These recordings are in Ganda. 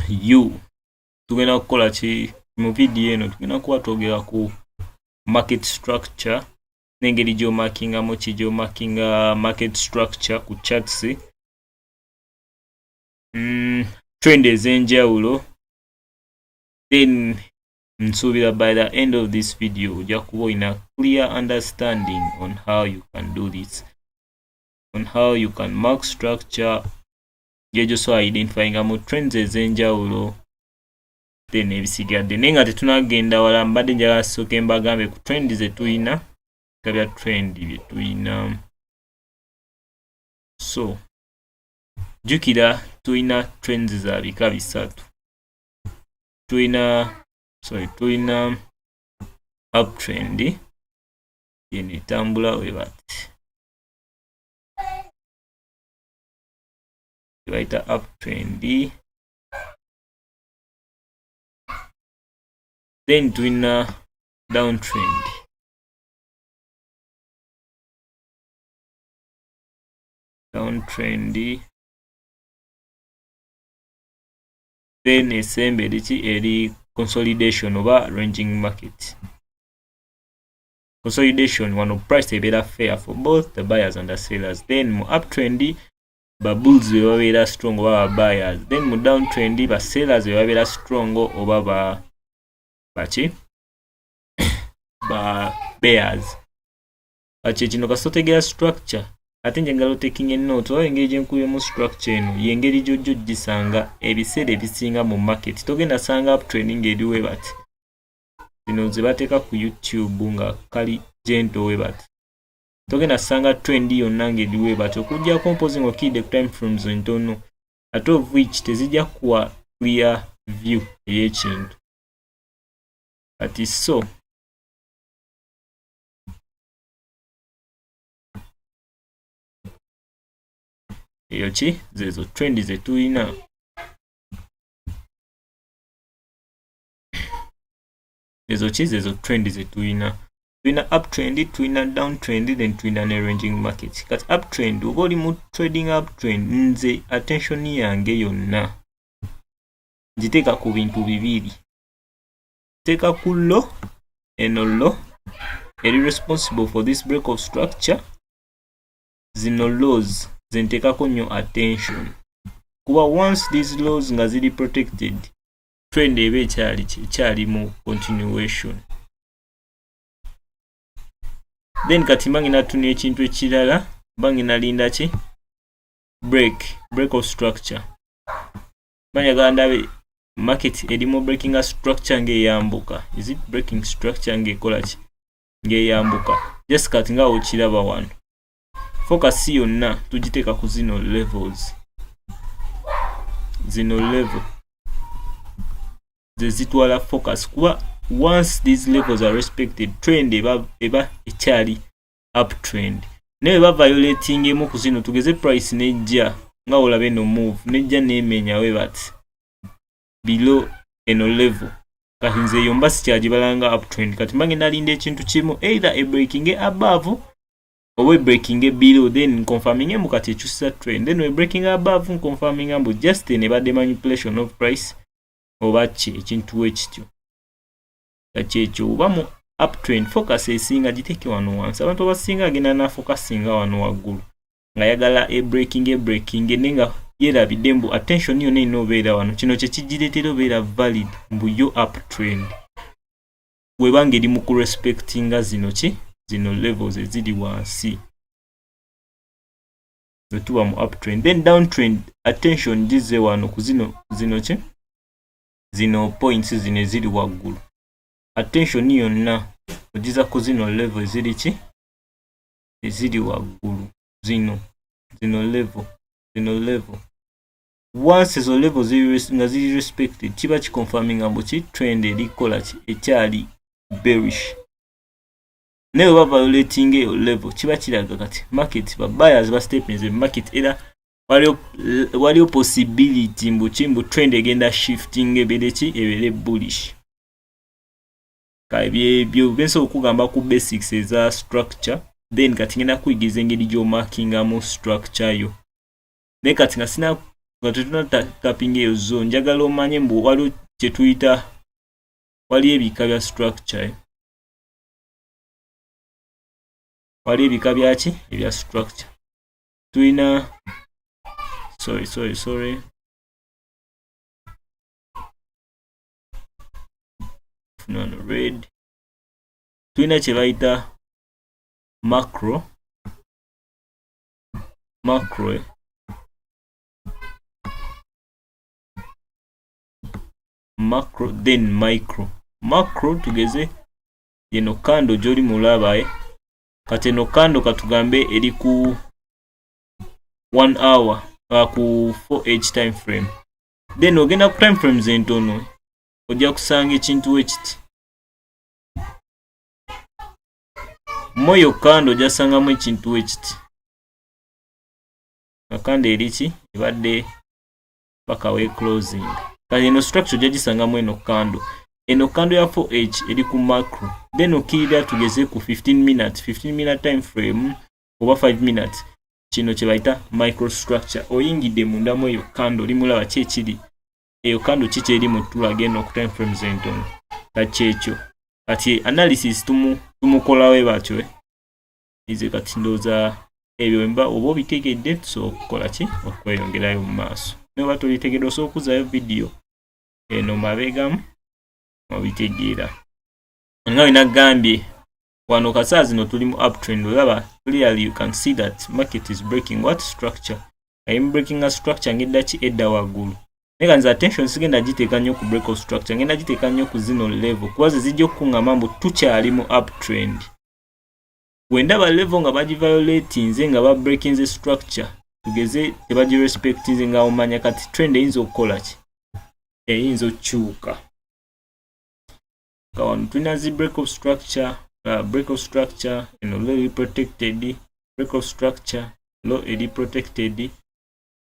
You tugenda kukola ki mu vidiyo eno? Tugenda kuba twogera ku market structure n'engeri gy'omakingamu ki, gy'omakinga market structure ku charts, trend ez'enjawulo. Then nsuubira by the end of this video ojja kuba olina clear understanding on how you can do this, on how you can mark structure, ng'egyosobola identifyinga mu trends ez'enjawulo, then ebisigadde. Naye nga tetunagenda wala, mbadde njagala sooke mbagambe ku trend ze tulina, bika bya trend bye tulina. So jjukira tulina trends za bika bisatu. Tulina, sorry, tulina uptrend, yeno etambula we bati, bayita uptrend. Then tulina downtrend, downtrend. Then esembe eriki? Eri consolidation oba ranging market. Consolidation wano price ebeera fair for both the buyers and the sellers. Then mu uptrend ba bulls be babeera strong oba ba buyers. Then mu downtrend ba sellers be babeera strong oba ba baki, ba bears. Kati kino kasita otegeera structure, ate njagala otaking note oba engeri gyenkubyemu structure eno yengeri gyojja ogisanga ebiseera ebisinga mu market. Togenda sanga uptrend ng'eri we bati, zino ze bateeka ku YouTube nga kali gentle we bati. Togenda sanga trend yonna ng'eri we bati, okuggyako mpozi ng'okiridde ku time frames entono, ate of which tezijja kuwa clear view ey'ekintu. Kati so eyo ki zezo trend ze tulina. Ezo ki zezo trend ze tulina. Tulina uptrend, tulina downtrend, then tulina ne ranging market. Kati uptrend, oba oli mu trading uptrend, nze attention yange yonna ngiteeka ku bintu bibiri. Teeka ku low eno, low eri responsible for this break of structure. Zino lows zenteekako nnyo attention, kuba once these lows nga ziri protected, trend eba ekyali ekyali mu continuation. Then kati mba ngenda tuna ekintu ekirala, mba ngenda linda ki? Break of structure. Mba njagala ndabe market erimu breaking a structure ng'eyambuka. Is it breaking structure ng'ekola ki, ng'eyambuka? Just kati nga okiraba wano, focus yonna tugiteeka ku zino levels. Zino level ze zitwala focus, kuba once these levels are respected, trend eba ekyali uptrend. Naye bwe baviolating emu ku zino, tugeze price nejja nga olaba eno move, nejja nemenya we bati below eno level, kati nze eyo mba sikyagibalanga uptrend. Kati mba ngenda linda ekintu kimu, either e breaking above oba breaking below, then confirming emu kati ekyusiza trend. Then we breaking above, confirming mbu just eno ebadde manipulation of price oba ki, ekintu wekityo. Kati ekyo oba mu uptrend, focus esinga giteeke wano wansi. Abantu abasinga agenda nafocusinga wano waggulu ng'ayagala e breaking, e breaking, naye nga yeerabidde mbu attention yonna erina obeera wano. Kino kyekigireetera obeera valid mbu yo uptrend, bwebanga eri mu kurespectinga zino ki, zino levels eziri wansi, bwe tuba mu uptrend. Then downtrend, attention gize wano ku zino ki, zino points zino eziri waggulu. Attention yonna ogiza ku zino level eziri ki, eziri waggulu, zino level, zino level. Once ezo level nga ziri respected, kiba kiconfirminga mbu ki, trend eri kukola ki, ekyali bearish. Naye bwe baviolating eyo level, kiba kiraga kati market ba buyers ba stepinze market, era waliwo possibility mbu ki, mbu trend egenda shifting ebeere ki, ebeere bullish. Byebyo bensobola okugamba ku basics eza structure. Then kati ngenda kuyigiriza engeri gy'omakingamu structure yo. Naye kati nga sina Nga tetuna tapping eyo zone, njagala omanye mbu waliwo kyetuyita, waliyo ebika bya structure, eh? Waliyo ebika byaki ebya structure tulina. Sorry, sorry, sorry. Funa wano red. Tulina kye bayita macro, macro, eh? Macro, then micro. Macro, tugeze yeno candle gyoli mulaba, eh? Kati eno candle katugambe eri ku 1 hour, ku 4H time frame. Then ogenda ku time frames entono, ojja kusanga ekintu wekiti. Moyo candle ojja kusangamu ekintu wekiti, nga candle eriki ebadde paka we closing. Kati eno structure ojja gisangamu eno candle, eno candle ya 4H eri ku macro. Then okkirira tugeze ku 15 minutes, 15 minute time frame oba 5 minutes, kino kye bayita microstructure. Oyingidde mundamu eyo candle, oli mulaba ki ekiri eyo candle, ki kyeri mu tulaga eno ku time frames entono. Kati ekyo, kati analysis tumukolawe batyo, eh? Ize kati ndowooza ebyo mba oba obitegedde, tusobola okukola ki okweyongerayo mu maaso. Naye oba tobitegedde, osobola okuzaayo vidiyo eno mabegamu obitegeera. Nga bwe nagambye wano, kasaa zino tuli mu uptrend. Olaba clearly, you can see that market is breaking what? Structure. Ayi breaking a structure, ngedda ki edda waggulu. Naye nze attention sigenda giteeka nnyo ku break of structure, ngenda giteeka nnyo ku zino level, kuba ze zijja okukuŋŋama mbu tukyali mu uptrend. Wendaba level nga bagiviolatinze, nga ba breakinze structure, tugeze tebagirespectinze, nga omanya kati trend eyinza okukola ki, eyinza okukyuka. Nga wano tulina zi break of structure, break of structure eno low eri protected, break of structure low eri protected,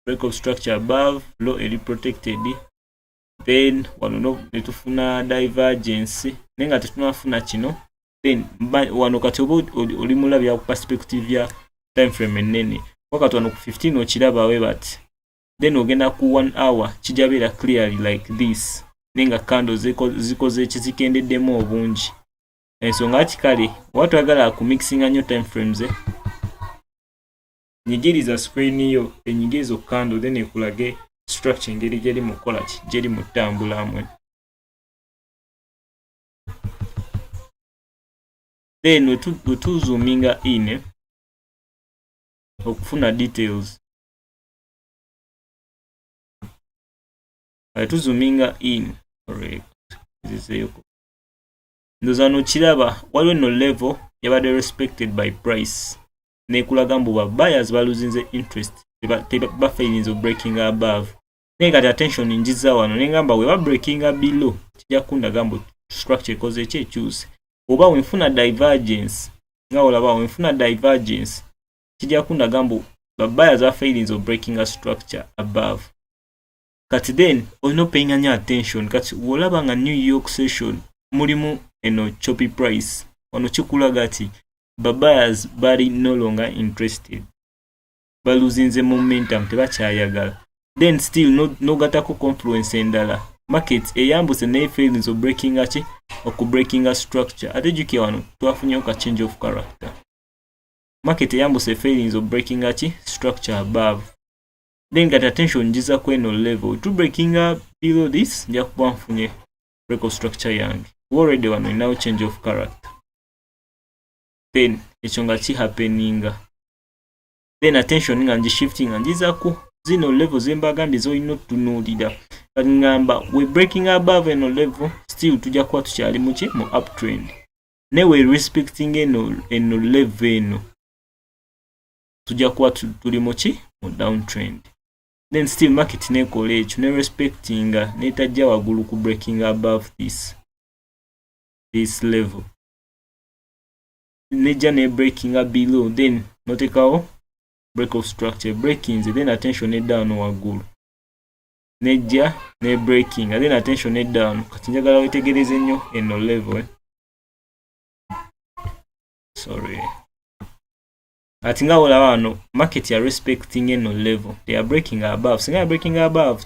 break of structure above, low eri protected. Then wano no netufuna divergence, naye nga tetunafuna kino. Then wano kati oba oli mulabya ku perspective ya time frame ennene, wakati wano ku 15 okiraba we bati. Then ogenda ku 1 hour, kijja beera clearly like this, naye nga candle zikoze eki, zikendeddemu obungi. Ensonga ki kale oba twagala ku mixinga nnyo time frames, eh? Nyigiriza screen yo enyigiriza candle, then ekulage structure engeri gyeri mu kukola ki, gyeri mu ttambulamu. Then wetuzoominga in, eh, okufuna details, tuzoominga in zizeeyoko, ndowooza nokiraba waliwo eno level yabadde respected by price, nekulaga mbu ba buyers baluzinze interest, bafailinze breaking above. Naye kati attention njiza wano, nengamba we ba breakinga below, kijja kundaga mbu structure ekoze eki, ekyuse. Oba wenfuna divergence, nga olaba wenfuna divergence, kijja kundaga mbu ba buyers bafailinze breaking a structure above. Kati then olina opayinga nnyo attention. Kati wolaba nga New York session mulimu eno choppy price wano, kikulaga ti ba buyers bali no longer interested, baluzinze momentum, tebakyayagala. Then still nogatako confluence endala, market eyambuse naye failings of breaking ki, okubreakinga structure. Ate jjukira wano twafunyewo ka change of character. Market eyambuse failings of breaking ki, structure above. Then kati attention njiza ku eno level to breaking below this, nja kuba nfunye break of structure yange. Already wano inawo change of character. Then ekyo nga kihappeninga, then attention nga ngishifting, nga njiza ku zino level zembagambye zolina otutunuulira. Kati ngamba we breaking above eno level, still tujja kuba tukyali muki, mu uptrend. Naye we respecting eno level eno, tujja kuba tuli muki, mu downtrend. Then still market nekola ekyo, ne respectinga, netajja waggulu ku breaking above this level, nejja ne breaking below. Then notekawo break of structure, breakings, then attention nedda wano waggulu, nejja ne breaking, then attention nedda wano. Kati njagala wetegereze nnyo eno level, eh? Sorry. Ati nga olaba wano, market ya respecting eno level, they are breaking above. Singa ya breaking above,